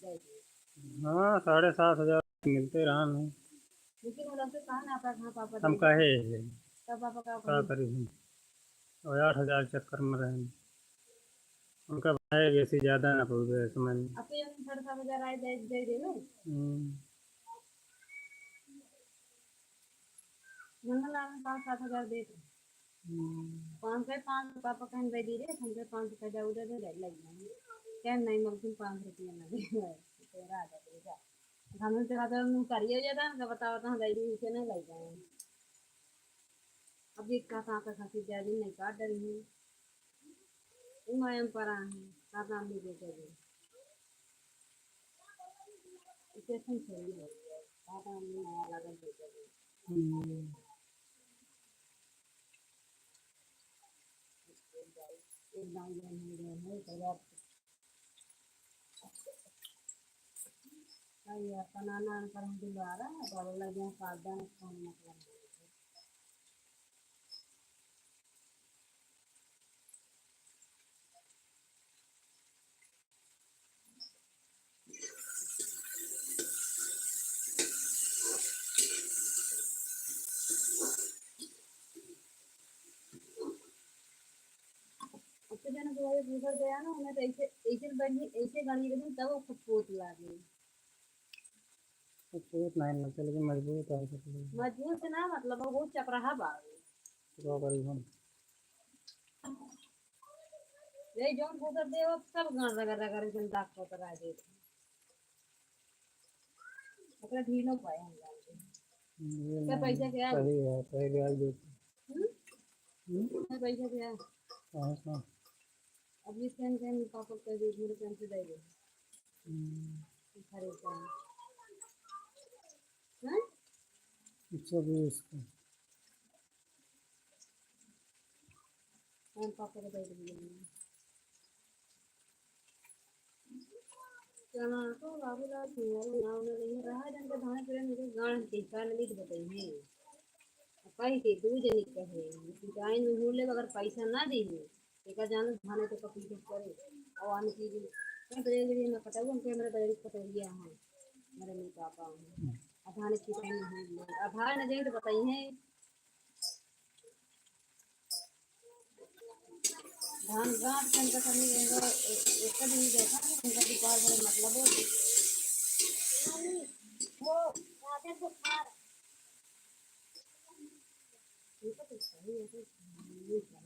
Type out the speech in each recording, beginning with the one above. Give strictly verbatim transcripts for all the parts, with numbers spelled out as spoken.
हाँ, साढ़े सात हजार मिलते रहन है। लेकिन वो लोग से कहा ना, पापा, हाँ, पापा हम दे दे। कहे है। तब पापा का का कही? करी हम? और आठ हजार चक्कर में रहन। उनका भाई वैसे ज्यादा ना पड़े इस समय में। अब तो ये साढ़े सात हजार आए, दे, दे दे ना। हम्म। नंदलाल में पाँच सात हजार देत रहे। हम्म। पाँच सौ, पाँच सौ पापा कहन दे दी रे, हम कहे पाँच सौ पैसा उधर दे दे, लग जाए। कहन नहीं, मलकिन पाँच सौ रुपया ना दे। तेरा आ जाए, जा। हम तो कहते हैं, "नू करिए जा, तो हमको बताओ, तो हम दे दी, उसे नहीं लग जाए।" अब ये का, कहाँ का खांसी जाए, नहीं काट डरी है। वो मायम पर आ है, का काम नहीं देते जी। इसे सुन सुन लो, का काम नहीं आया, लगा देते जी। हम्म। एक दाम जो है, जो है, तो आप अरे, अपन आना आना करम दुलारा, बाबा लगे हैं, सावधान, कौन मतलब। अच्छे जन के वही ऊपर गया ना, उन्हें तो ऐसे, ऐसे बढ़िया, ऐसे गाड़ी के दिन तब वो खूब पोत लागे। खूब पोत नहीं लगता, लेकिन मजबूत है, कुछ नहीं। मजबूत से ना मतलब, वो बहुत चपराहा बा। तो क्या करी हम? यही जौन पोत दे, वो सब गाड़ रगड़ रगड़ एकदम दाग पोत रह जाए। ओकरा ढीलो पाए हम जान के। ये क्या नहीं, पैसा क्या है? सही है, सही ब्याज देती। हम्म? हम्म? क्या पैसा क्या है? कहाँ से? अब ये स्कैन, स्कैन पापा कर दे, मेरे स्कैन से दे दे। हम्म। खरीदता है। हैं? अच्छा, भी इसका। हम पापा को दे देंगे। चना तो बाबूलाल सिंह नाम में नहीं रहा, जन के धान के मुझे गांठ के कान लिख बताइए। कही के दू जनी कहे, गाय में मुँह ले, अगर पैसा ना दी, एका जान धाने तो कपी कुछ करे। और आने की भी, मैं तो ये भी ना पटाऊ, हम कैमरा तो एक पटोरिया है, मेरे नहीं पापा है। अब धाने की टाइम नहीं ले, अब धान नहीं तो बताइए। धान गांठ के इनका कमी रहेगा, एक, एक दिन ही देखा, इनका दोपहर भर मतलब हो। वो रात को खा रहा। ये तो कुछ नहीं है, कुछ नहीं है,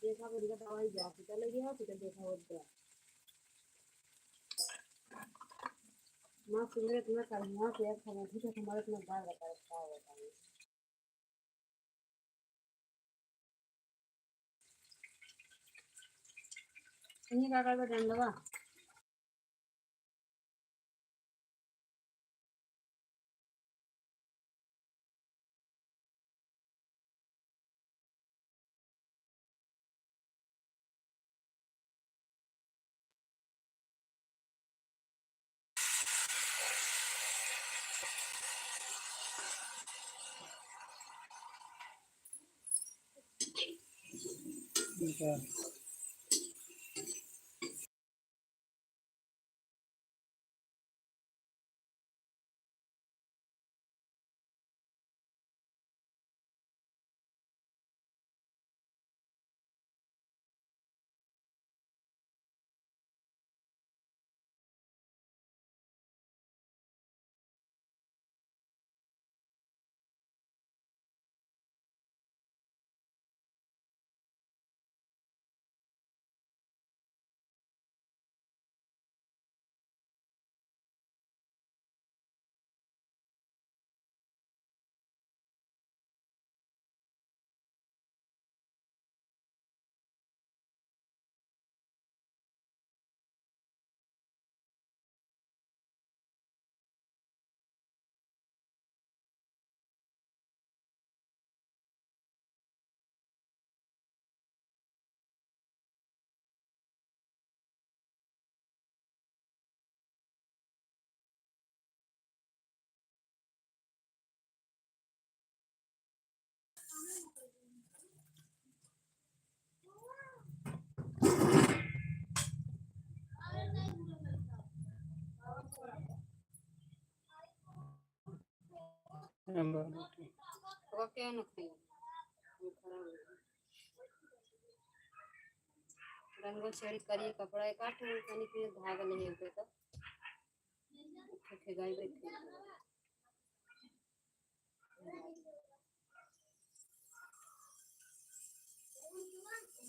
देखा, वो इनका दवाई जा, हॉस्पिटल ले गया, हॉस्पिटल देखा, वो गया। माँ, सुबह इतना कर, माँ से एक समय ठीक है, हमारे इतना बार बता, क्या होता है। इन्हीं का करबे डंडवा। नंबर। ओके, न खाई। रंगो छेड़ी करिए कपड़ा, एक आठ तनी के धागा नहीं होते तो। ओके, गाय बैठे।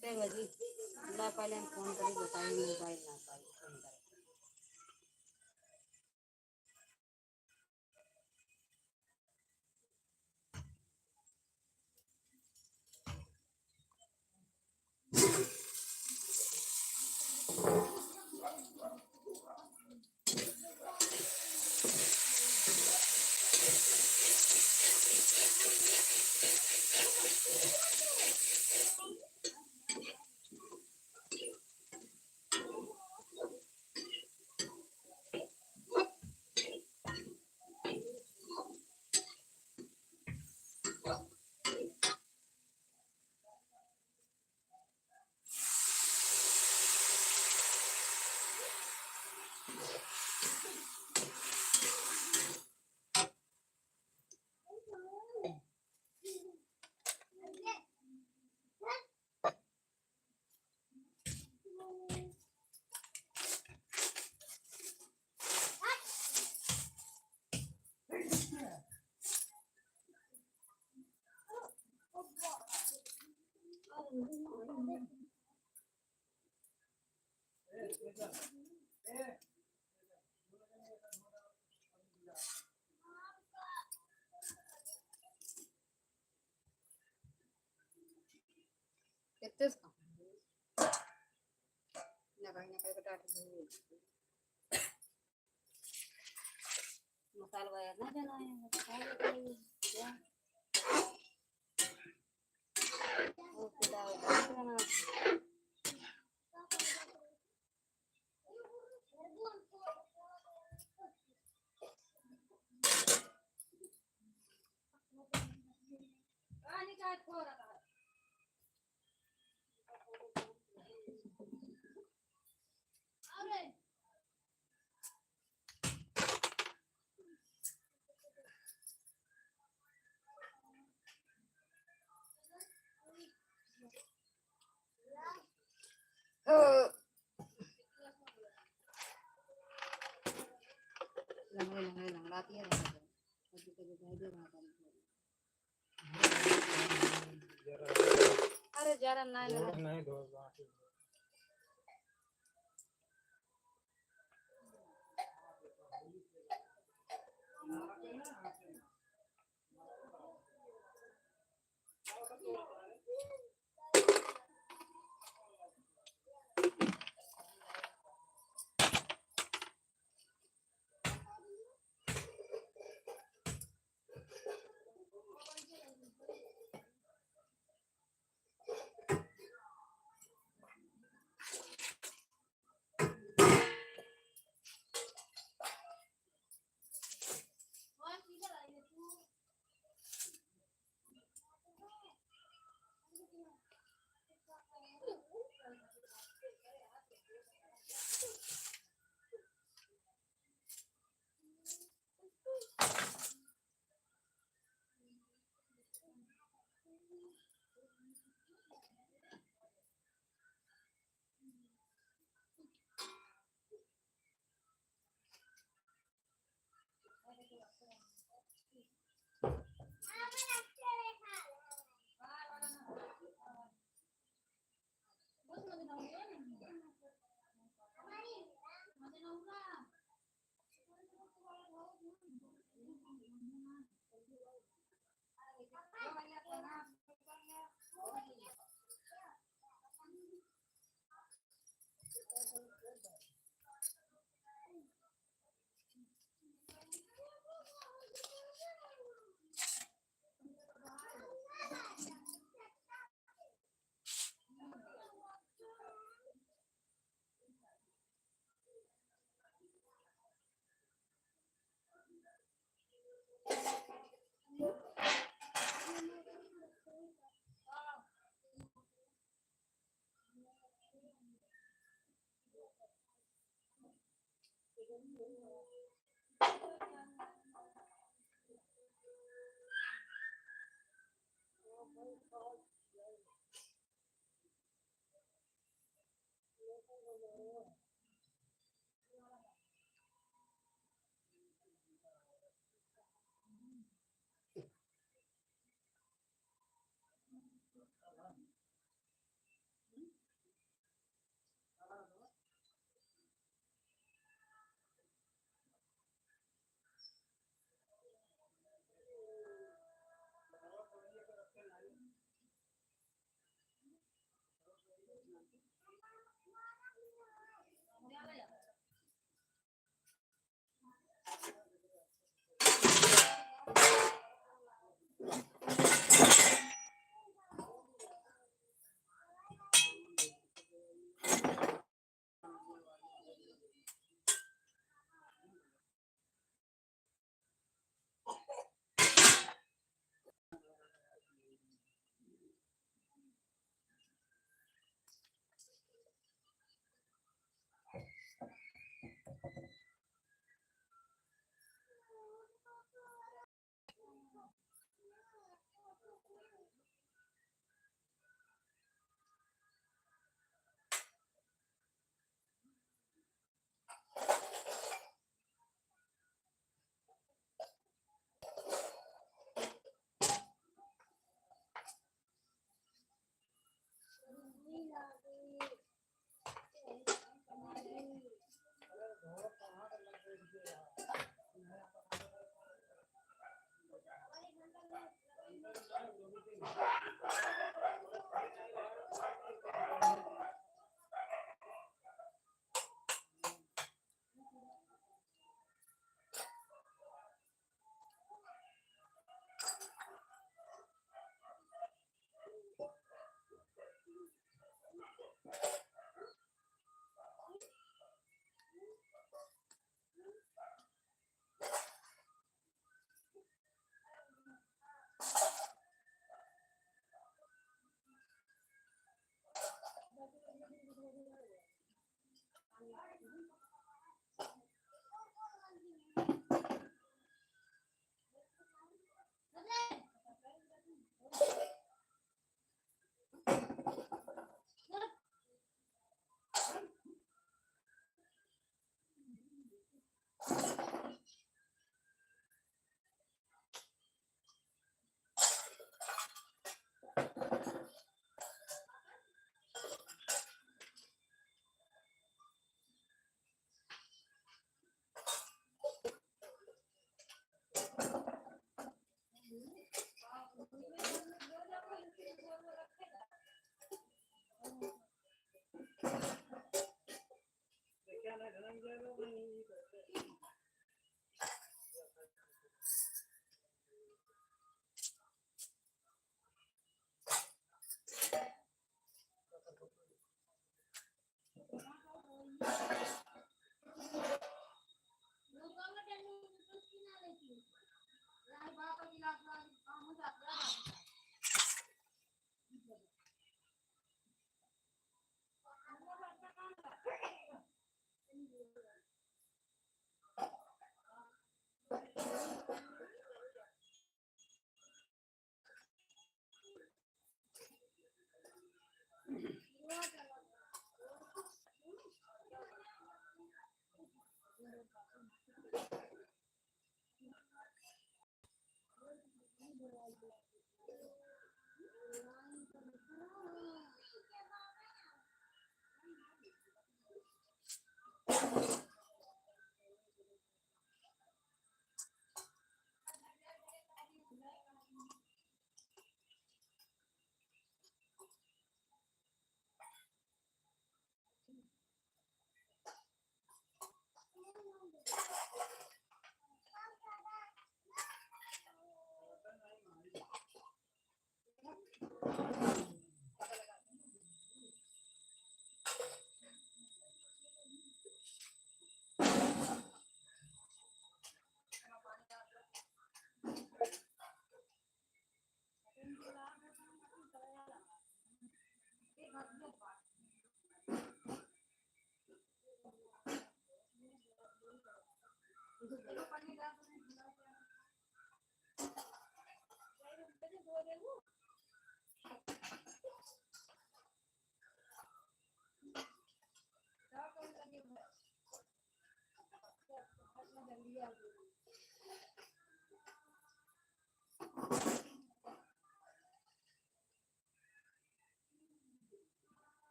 ते बजी, ना पाले हम फोन करी, बताई मोबाइल ना पाई, फोन करी। कितने इसका? ना भाई, ना भाई, बता दो। मसाला वगैरह ना जाना है, मसाला वगैरह क्या? वो खुदा, वो खुदा ना। लंगड़े लंगड़े लंगड़ाती है, रहने दो। अभी तो जो भाई जो वहाँ पर निकल। अरे जरा नहीं लगा। नहीं दो, बाकी।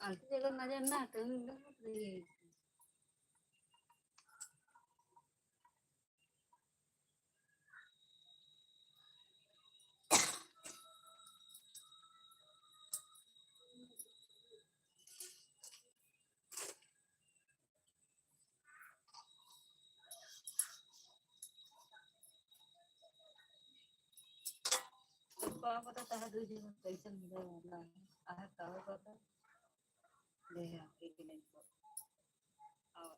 आंटी, अगर नजर ना हटे, हम लोग नहीं। अब का पता तहर दू जीवन कैसन मिले वाला है, तहर का पता। ले आ, एक मिनट पर। आओ।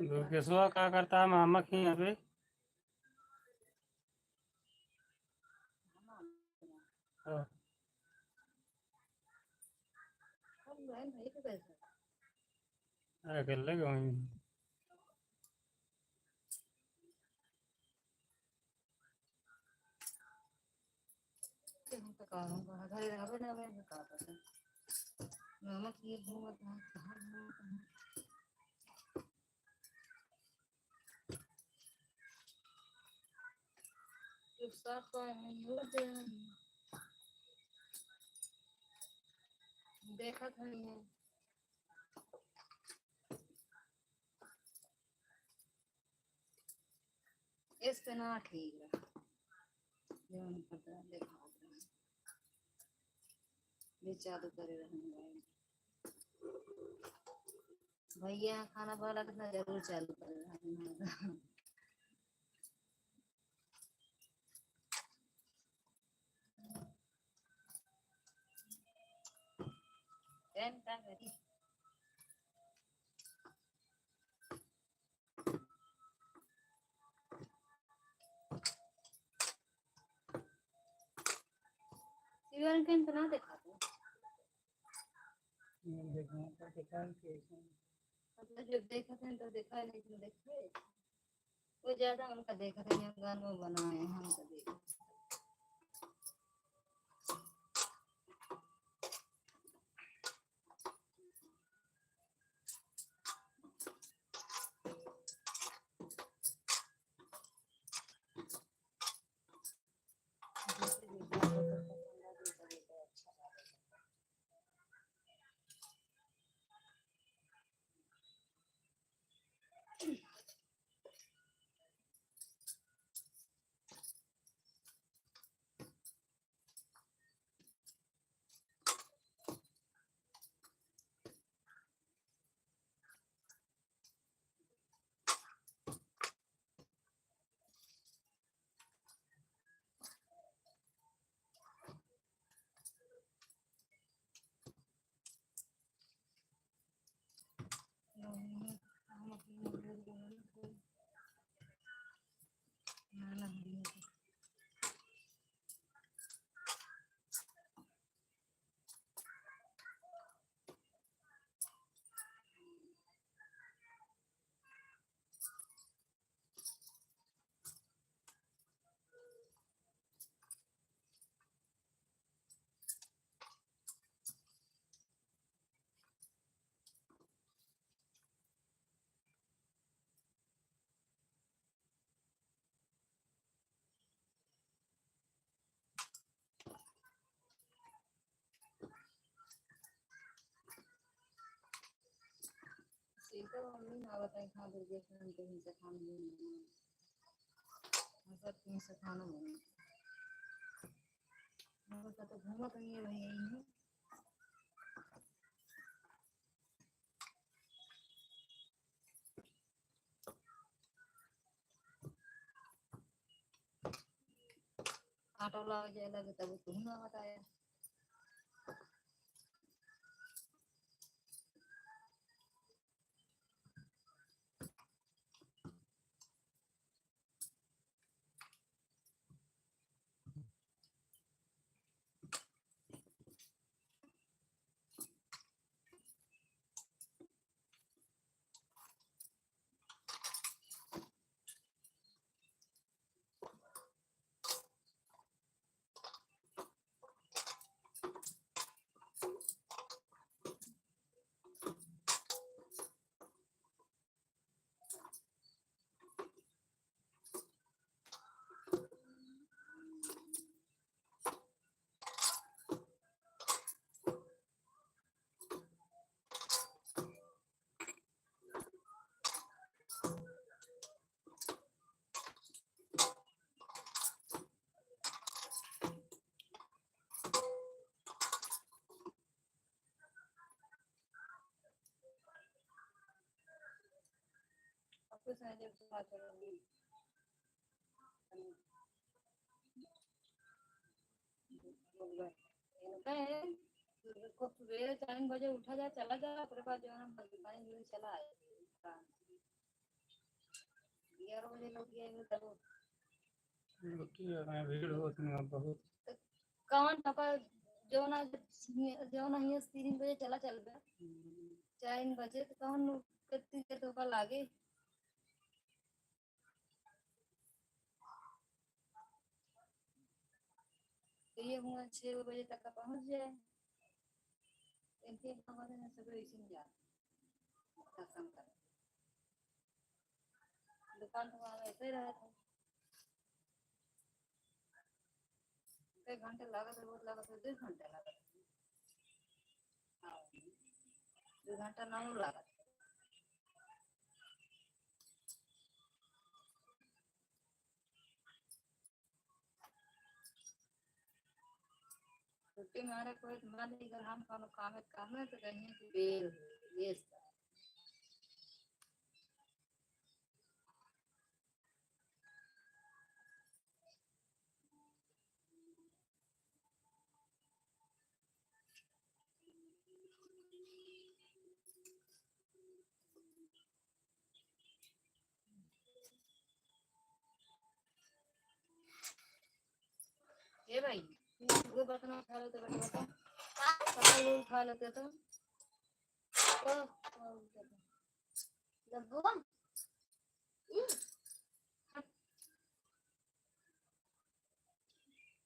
दुर्गेशवा का करता है मामा के यहाँ पे? हाँ। अकेले गई। देखत हई। इस पे ना ठीक रहा। जौन पता देखा। ये चालू करे रहने भाई। भैया खाना वाला कितना जरूर चालू करे रहने। टाइम का करी? सीरियल के अंत ना देखा तू। देखा है कि हम तो जब देखत हैं तो देखा है, लेकिन देखते वो ज्यादा उनका देखत है, हम गान में बनाए हैं, हम तो देखते हैं। सीता मम्मी ना बताई कहाँ दुर्गे से हमके हिंसा खाना नहीं है। हम सब हिंसा खाना नहीं है। हम सब तो घूमत नहीं है, वही यही है। आटो लावे जाए लगे तब तू ना बताया। इनका है, को सुबेरे चार बजे उठा जा, चला जा, ओकरे बाद जो है ना, पानी पीने चला आए। ग्यारह बजे लौट गया, ये तब। लौट गया, भीड़ होत ना बहुत। तो कौन पापा, जो ना, जो ना, ये तीन बजे चला चल गया। चार बजे तो कौन कितनी देर तो लागे? तो ये हुआ छः बजे तक का पहुँच जाए। इनके हमारे में सब ऐसे ही जाते हैं। सत्संग कर। दुकान तो वहाँ वैसे ही रहा था। एक घंटे लागत है, बहुत लागत है, दो घंटे लागत है। हाँ, दो घंटा ना हो लागत। छुट्टी मारे कोई तो मान ली, अगर हम कौनो काम है, काम है तो कहीं कि बेल, ये सब। ए भाई, वो बर्तन उठा लेते, बर्तन उठा। पकड़ लो, उठा लेते तो। लड्डू बम।